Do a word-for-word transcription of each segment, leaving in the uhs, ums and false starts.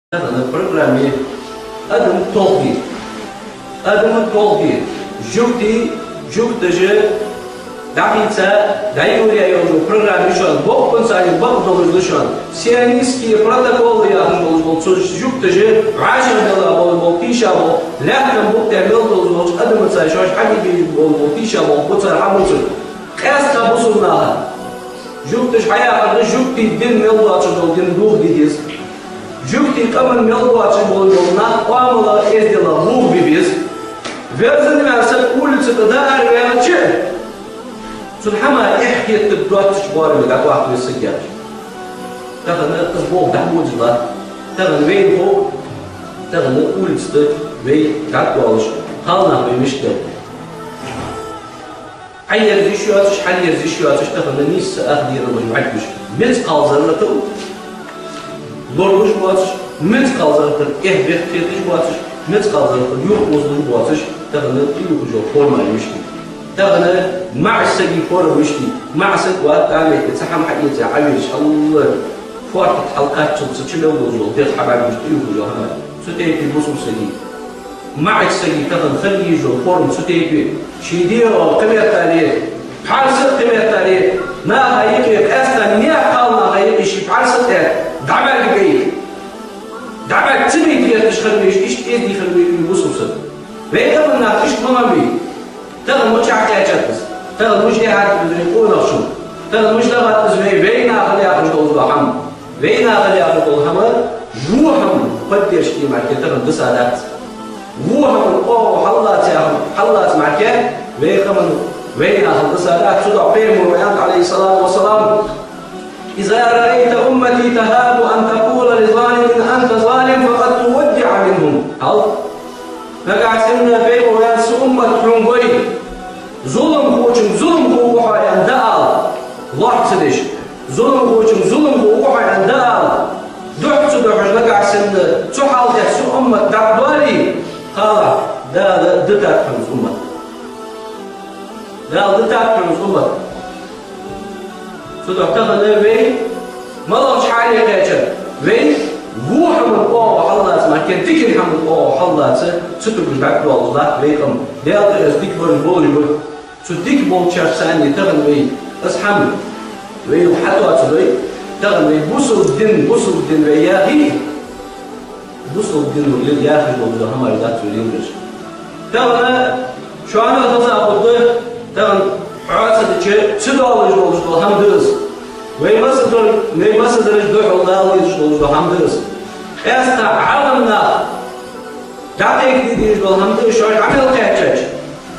Тахан программе адам толхаде. Адам толхаде. Жугтий, жугташа дӀахийца, дӀайолаяь йола программа я шоана, боккъонца бакъдолаш да шоана. Сионистские протоколы яхаш долаш бола, цу жугташа вӀашагӀделла болаш бола, тийша бола, лаьттан букъ тӀа мел долаш болча адамаца шоаш хьабийца болаш бола, тийша бола, бу цар хьабувцар. Къаьстта бусалба наха. Жугташа хьаяхар да, жугтий дин мел доацаш дола дин дохаде деза. Жугтий къаман мел доацаш бола нах оамала, эздела бохабе беза. Верзан ваьнна саг улица тӀа дӀаараваьлча, цун хӀама эхь хетаргда доацача боараме дӀатӀаваккха веза саг яхаш. Тахан из болх дӀабодаш латт. Тахан вайна хов, тахан улица тӀа вай дӀатӀадоалаш, кхалнах вай мишта да. Хьаерза йиш йоацаш, хьалерза йиш йоацаш, тахан нийсса ах дера вай вӀаьгуш. Мискъал зарратал лоравеш воацаш, мискъал зарратал эхь-бехк хеташ воацаш, мискъал зарратал юхаозалуш воацаш, тахан тӀаювхаш йола форма я мишта. Тахан маӀача сага форма мишта. МаӀа саг вац, тӀа метте цхьа хӀама хьаэца Ӏавелаш, хьалла фоартах хьалкхаччалца чу мел долаш дола дегӀ хьабӀаргаш тӀаювхаш йола хӀама. Цу тайпара бусалба сага, маӀача сага тахан хила езаш йола форма цу тайпара я. Ший дегӀо кхыметтел, пхьарс а кхыметтел, наха юкъе, къаьстта наьха кхалнаха юкъе ший пхьарс а тӀа дӀабӀаргабайта, дӀабӀарга ца байта гӀерташ хила везаш, иштта эздий хила везаш ва бусалба саг. Вай къаман нах иштта ма хиннабий. Тахан мичахьа кхаьчад из? Тахан мича тӀехьа тӀа беза вай къонахчун? Тахан мича дӀагӀад из вай, вай наха яхаш долаш дола хӀама? Вай наха яхаш дола хӀама, во хӀама поддержка е мара тахан дисадац. Во хӀаман оагӀув хьаллаца яхар, хьаллаца мара вай къаман, вай наха дисадац. Цудухьа Пайхамара аьннад, Ӏалайхи ссалату вассалам: «إذا رأيت أمتي تهاب أن تقول لظالم أنت ظالم فقد تودع منهم». Хьал. Нагахьа санна Пайхамара аьннад: са уммат хьона гой, зуламхочунга зуламхо ва хьо аьнна дӀаала, лоацца деш, зуламхочунга зуламхо ва хьо аьнна дӀаала, духьа ца духьаш нагахьа санна цу хьала тӀа са уммат дӀатӀадоале, кхалахь, Дала дитад хьона из уммат. Дала дитад хьона из уммат. Цудухьа тахан вай малагӀча хьале кхаьчар? Вай во хӀаман оагӀув хьаллаца мара, дикан хӀаман оагӀув хьаллаца ца тугаш дӀатӀадоалаш латт вай къам. Даьла тӀа из дика бараш болаш ба. Цу дика болчарца цхьана тахан вай, из хӀама, вай хьатоацадой, тахан вай бусалба дин, бусалба дин вай яхе, бусалба дино яхаш дола хӀама дац вай леладеш. Тахан шоана хоза хургда, тахан хьоаца дича ца доалаш долаш дола хӀама да из. Вай массадолча, вай массадараш духьал дала дезаш долаш дола хӀама да из. Къаьстта Ӏалам нах дӀакхайкаде дезаш дола хӀама да из, шоаш Ӏамал кхаьчача.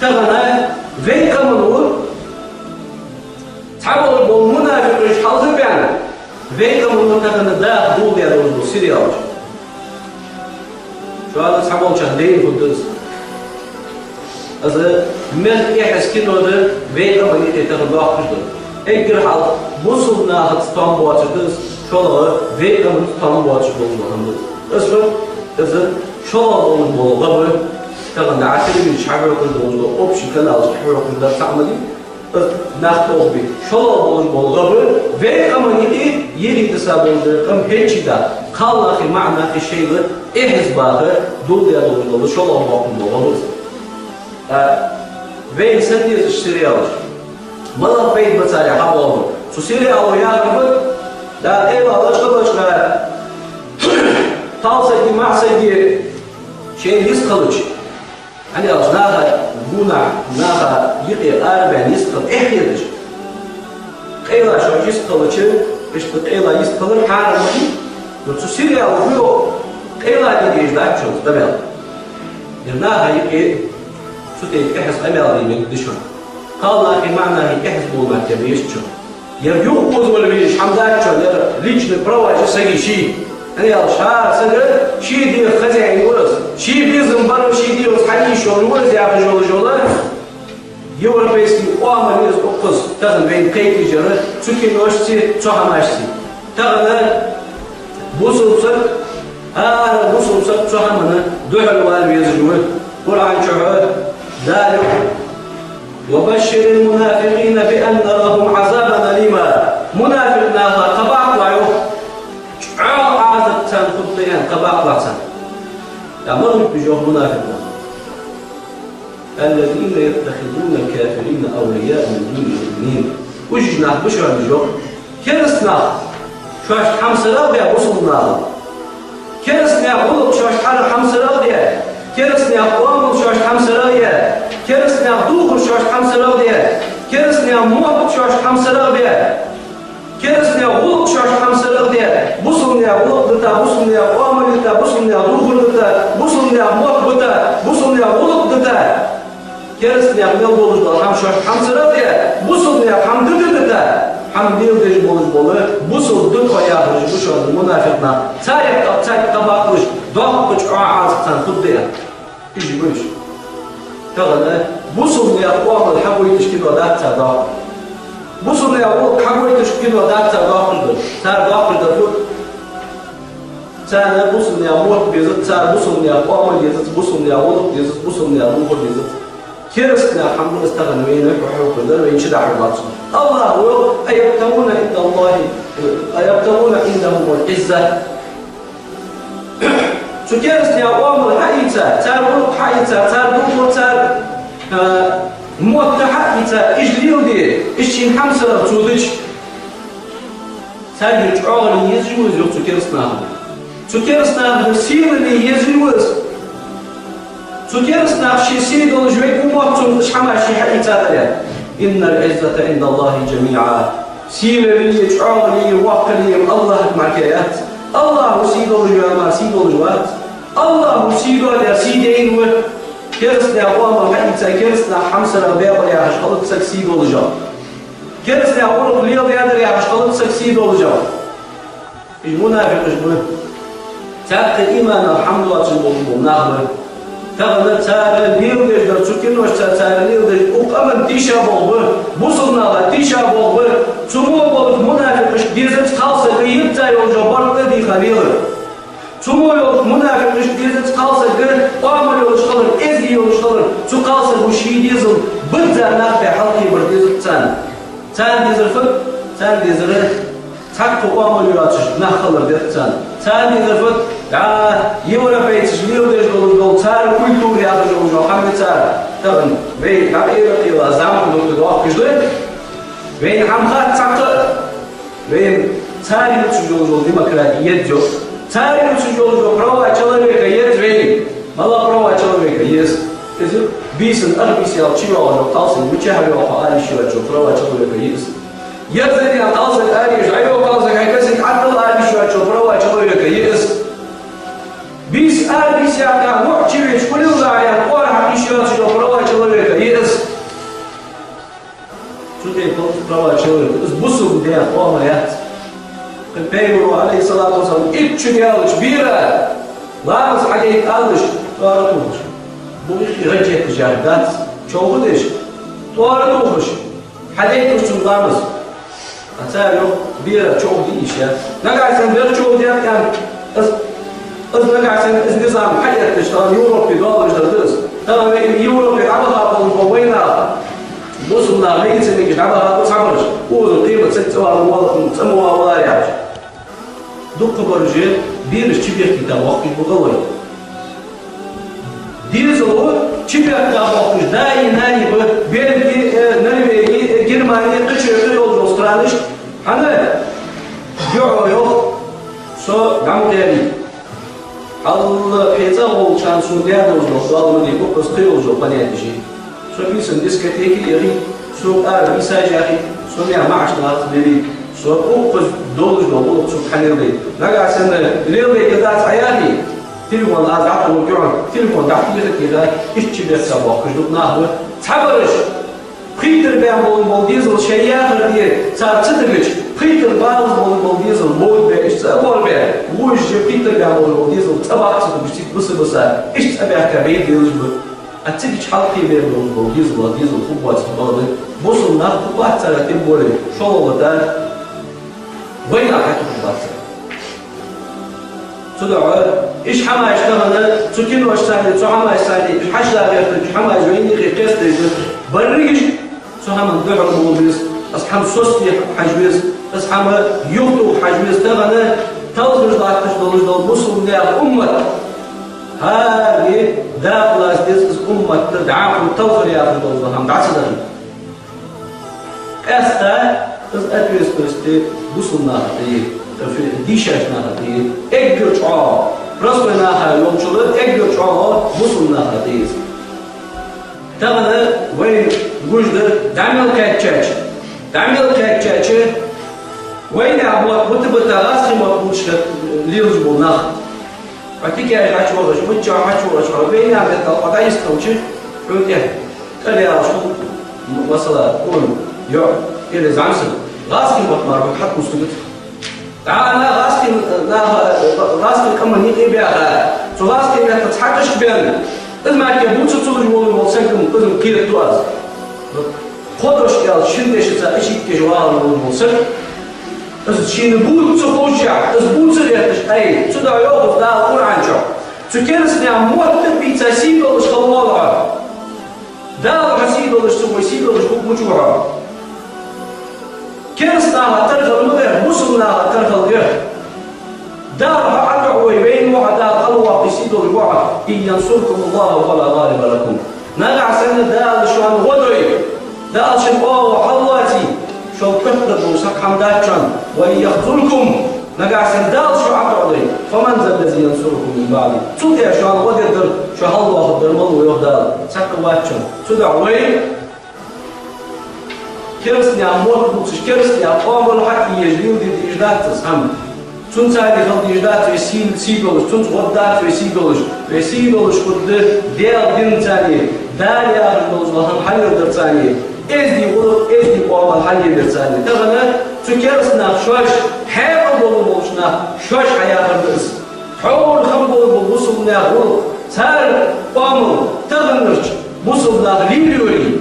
Тахан вай къаман ва, цхьаболаш бола мунафикъаш хьалхабаьнна, вай къаман ва тахан даха доладаь долаш дола сериалаш. Шоана цхьаболчарна дайна хургда из. Из мел эхь-эхь кино да, вай къаман юкъе тахан доаккхаш да. Эггара хьалха бусалба нахаца том боацаш да из, шоллагӀа вай къамаца том боацаш долаш дола хӀама да из. Из фу, из шоллагӀа долаш бола гӀа ба, тахан дӀа телевизораш хьахьокхаш долаш дола, общий каналаш хьахьокхаш дар цхьа хӀама дий, из нах тохабе. ШоллагӀа болаш бола гӀа ба, вай къаман юкъе, йиӀиг диса болаш дола къам хьечи да, кхалнахи маӀанахи шоайла эхь-эхь баха доладаь долаш дола, шоллагӀа боккха бола гӀа ба из. А, вайна са дезаш сериалаш. МалагӀа пайда ба царех хьабоагӀа? Цу сериало яхар ба, да, къайла лачкъа-лачкъа, кхалсаги маӀасаги шоай йистхилча, хӀана аьлча наха гонахьа, наха юкъе арабаьнна йистхила эхь хеташ. Къайла шоаш йистхилча, иштта къайла йистхилар хьарам ма хий, но цу сериало фу йоах, къайла де дезаш дац шоана къамаьл. Ер наха юкъе цу тайпара эхь-эхь къамаьл де мегаш да шоана. Кхалнахи маӀанахи эхь-эхь бола мара беза шоана. Ер юхаозавала везаш хӀама дац шоана, ер личный права я сага ший. ХӀана аьлча, хӀара саг ший дегӀа хозяин ва из, ший безам бар ший дегӀаца хьаийца йолаш ва из яхаш йолаш йола европейски оамал я из, укхаза тахан вайна кхайкаеш яр цу киношцеи, цу хӀамашцеи. Тахан бусалба саг, хӀара бусалба саг цу хӀаманна духьалвала везаш ва. Къуръан чу Дала йоах: «وبشر المنافقين بأن لهم عذابا أليما». Мунафикъ наха кхаъ баккха йоах, чӀоагӀа Ӏазап царна хургда аьнна. Кхаъ бакъ лаца. ТӀаккха мара хургба уж, йоах, мунафикъ нах? الذين يتخذون الكافرين أولياء من دون المؤمنين. Уж нах ба шоана, йоах, кераста нах шоашта хьамсара а беш бусалба нахах. Кераста наьха гӀулакх шоашта хьамсара а беш, кераста наьха оамал шоашта хьамсара а беш, кераста наьха духар шоашта хьамсара а беш, кераста наьха мотт шоашта хьамсара а беш, кераста наьха гӀулакх шоашта хьамсара а беш, бусалба наьха гӀулакх дита, бусалба наьха оамал дита, бусалба наьха духар дита, бусалба наьха мотт бита, бусалба наьха гӀулакх дита. Кераста наьха мел долаш дола хӀама шоашта хьамсара а беш, бусалба наьха хӀама дитар дита, хӀама леладеш болаш бола, бусалба да тхо яхараш ба шоана мунафикъ нах. Царех кхаъ, царех кхаъ баккхалаш, доккха чӀоагӀа Ӏазап царна хургда. Уж ба уж. Тахан бусалба наьха оамал хьагойташ кино дац цар доаккхаш. Бусалба наьха гӀулакх хьагойташ кино дац цар доаккхаш дар. Цар доаккхаш дар фуд? Царна бусалба наьха мотт безац, царна бусалба наьха оамал дезац, бусалба наьха гӀулакх дезац, бусалба наьха духар дезац. Кераста наьха хӀама да из тахан вайна хьоахадер, вайна чудахьар лоацаш. АллахӀа йоах: أيبتغون عند الله، أيبتغون عندهم العزة. Цу кераста наьха оамал хьаийца, цар гӀулакх хьаийца, цар духар, цар, а, мотт хьаийца, уж леладе, уж шийна хьамсара цо дича, царгара чӀоагӀо ле езаш ва из, йоах, цу кераста нахах. Цу кераста нахагара сий ле езаш ва из. Цу кераста наха ший сий долаш вайга мотт цунна уж хӀамаш ший хьаийцадар. إن العزة عند الله جميعا. Сий ле, чӀоагӀо ле, воккха ле АллахӀага мара яц. АллахӀа сий долаш вар мара сий долаш вац. АллахӀа сий доаллар сий дайна ва. Кераста наьха оамал хьаийца, кераста наьха хьамсара баьбар яхаш хилац саг сий долаш. Кераста наьха гӀулакх леладаьдар яхаш хилац саг сий долаш. Уж мунафикъаш ба. Цхьаккха иманах хӀама доацаш бола нах ба. Тахан цар леладеш дар, цу киношца цар леладеш, укх къаман тийшаболх ба, бусалба наха тийшаболх ба. Цу мо болча мунафикъашка дезац кхалсага йицца йолча барта дийха лелар. Цу мо йолча мунафикъашка дезац кхалсага оамал йолаш хилар, эздий йолаш хилар, цу кхалсаго ший дезал бизза нах бе хьалкхебар дезац царна. Царна дезар фуд? Царна дезар цхьаккха оамал йоацаш нах хилар деза царна. Царна дезар фуд? ДӀа европейцаш леладеш долаш дола, цар культура яхаш йолаш йола хӀама я цар. Тахан вай дӀа Ӏера кхела заман духьа доахкаш да. Вайна хӀама хац цхьаккха. Вайна цар ювцаш йолаш йола демократи еза йоах. Цар ювцаш йолаш йола права человека еза вайна. МалагӀа права человека еза? Из бийсан ах бийса яьлча чуйоагӀаш йола кхалсаг мичахьа йоагӀа ала йиш йоацаш йола права человека я из. Ерзадаь кхалсаг ара еш, Ӏайо кхалсаг, хьай касиг Ӏаттал ала йиш йоацаш йола права человека я из. Бийса ара бийса яьккха, мохь чувеча, кулил лаья, кхоар хьакха йиш йоацаш йола права человека я из. Цу тӀа кхалсаг права человека, из бусалба даь къамаьл яц. Кхы Пайхамара, Ӏалайхи ссалату вассалам, итт шу даьлча бера ламаз хьадайта алалаш, тӀоара тохаш. Бу ихи гӀанчетташ яхар дац, човхадеш, тӀоара тохаш, хьадайталаш цунна ламаз. А цар йоах, бера човхаде йиш яц. Нагахьа санна бер човхадаьд аьнна, из, из нагахьа санна из низам хьаэттача, тахан Европе доаллаш дар да из. Тахан вай Европе дӀабаха болаш бола вай нах, бусалба нах, мега ца мегаш дӀабаха ба цхьабараш. Укхаза къемат саг цӀа ма вала, цӀа ма вала яхаш. ДукхагӀбараш бераш чубехкийта боахкаш ба гӀалгӀай. Дезал чубехка боахкаш даи наи ба, Бельги, э, Норвеги, э, Германи, кхыча кхы йолча странашка. ХӀана? ДуӀа йоах, со дӀа ма кхерий. Хьалла хье цӀагӀа волча хана сона даь долаш дола доал ма дий, укхаза кхы йолаш йола понятеш я. Со бийсан дискотеке яхий, сога ара бийсаш яхий, со мел маӀача нахаца лелий, со укхаза долаш дола гӀулакх сога хьалеладай. Нагахьа санна леладай кадац Ӏа яхий, телефон аз дӀатӀавоаккхаргья, телефон дӀатеха а теха, иштта чубехка боахкаш да нах ба. Цхьабараш пхийттара баьнна болаш бола дезал шоай яхар де цар ца дагача, пхийттара балаза болаш бола дезал бовда бе, иштта цӀа а бовла бе, вожаш пхийттара баьнна болаш бола дезал цӀабаккха ца дагача, цига биса-биса, иштта цӀабаьхка бе делаш ба. А цига чу хьалкхебер долаш бола дезал, дезал хургвац бахьан да. Бусалба нах хургбац цар, тем более, шоллагӀа латар вай нах хьатӀахургбац цар. Цудухьа уж хӀамаш тахан, цу киношца а, цу хӀамашца а, уж хьажа гӀертача хӀамаш вайна юкъе кхестадеш да. Берригаш цу хӀаман духьал ма вала веза, из хӀама соцаде хьажа веза, из хӀама юхатоха хьажа веза. Тахан талхаш латташ долаш дола бусалба наьха уммат. ХӀара дакъа лаца деза из уммат дӀахо талхар яхаш дола хӀама дӀа ца даха. Къаьстта из ответственность бусалба наха тӀа я, дийшача наха тӀа я, эггара чӀоагӀа, простой наха йолчул эггара чӀоагӀа бусалба наха тӀа я из. Тахан вайна гуш да, дӀа мел кхаьчача, дӀа мел кхаьчача, вайна мотт бита-бита гӀазкхий мотт бувцаш лелаш бола нах. Хьо тикаш хьачувахаш, миччахьа хьачувахаш, хьо вайна меттала хьо дӀайистхилча, хьона тӀехьа кӀалъялаш хул, масала, кӀур, йоӀ, или зӀамсаг. ГӀазкхий мотт мара хьатӀа кустугат. ДӀа нах гӀазкхий, нах, гӀазкхий къаман юкъе баьха, цу гӀазкхий меттаца хьакхашка баьнна, из мара бувца ца луш волаш вола саг-м, из-м кхетаду аз. Кхо дош аьлча, шин дешаца ишитташ вагӀаш волаш вола саг, из шийна бувца ца ховшшехь, из бувца гӀерташ, ай, цудухьа йоах Дала Къуръан чу: цу керастий наьха мотт а бийца сий долаш хила воал хьо. Дала хьо сий долаш ца хой, сий долаш хургвац хьо. Кераста наха тара хила ма гӀерта, бусалба наха тара хила гӀерта. Дала хьо ӀотоӀавой, вайна ва хьо, Дала хьалвоаккхе, сий долаш ва хьо. إن ينصركم الله فلا غالب لكم. Нагахьа санна Дала шоана гӀо дой, Дала шун оагӀув хьаллоаций, шо коттаргболаш саг хӀама дац шоана. وإن يخذلكم. Нагахьа санна Дала шо ӀотоӀадой, فمن ذا الذي ينصركم من بعده. Цул тӀехьа шоана гӀо дергдар, шо хьалдоахаргдар мала ва, йоах Дала. Цхьаккха вац шоана. Цудухьа вай керастий наьха мотт бувцаш, керастий наьха къамаьл хьатӀаеш леладе дезаш дац из хӀама. Цунца хила дезаш дац вай сий, сий долаш, цунца гӀо дац вай сий долаш. Вай сий долаш хургда Даьла динца, Дала яхаш долча хӀаман хьалеладарца, эздий гӀулакх, эздий къамаьл хьалеладарца. Тахан цу керастий наха шоаш хьаькъал долаш болча наха шоаш хьаяхар да из. Хьовра хам болаш бола бусалба наьха гӀулакх, цар къамаьл таханарча бусалба наха лелайой,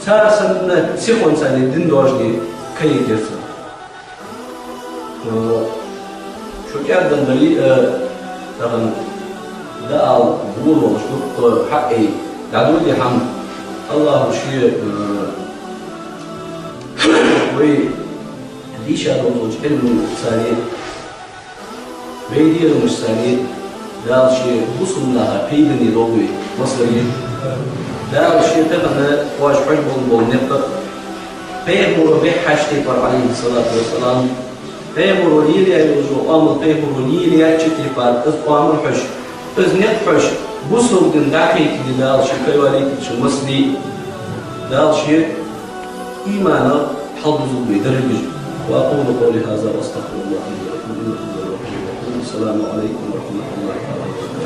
цар санна сихонца дин дожде кхайкарца. Э, шо кӀаьддан дале, э, тахан дӀаала болаш дукха хьаӀай, дӀадоде хӀама. АллахӀа ше, э, вай дийша долча Ӏилманца, вай дегӀамашца Дала ше бусалба наха пайдане долда вай, масала. Дала ше тахан оаш хьожаш бола никъ, пайхамара беххьаш тайпара, عليه الصلاة والسلام, пайхамара лелаяь йолаш йола къамаьл, пайхамара лелаяьча тайпара из къамаьл хьожаш, из никъ хьожаш, бусалба дин дӀакхайкаде Дала ше кхайкавалийтача, масала, Дала ше иман хьалдузалда вай деррига. وأقول قولي هذا وأستغفر الله لي ولكم إنه هو الغفور الرحيم. السلام عليكم ورحمة الله تعالى وبركاته.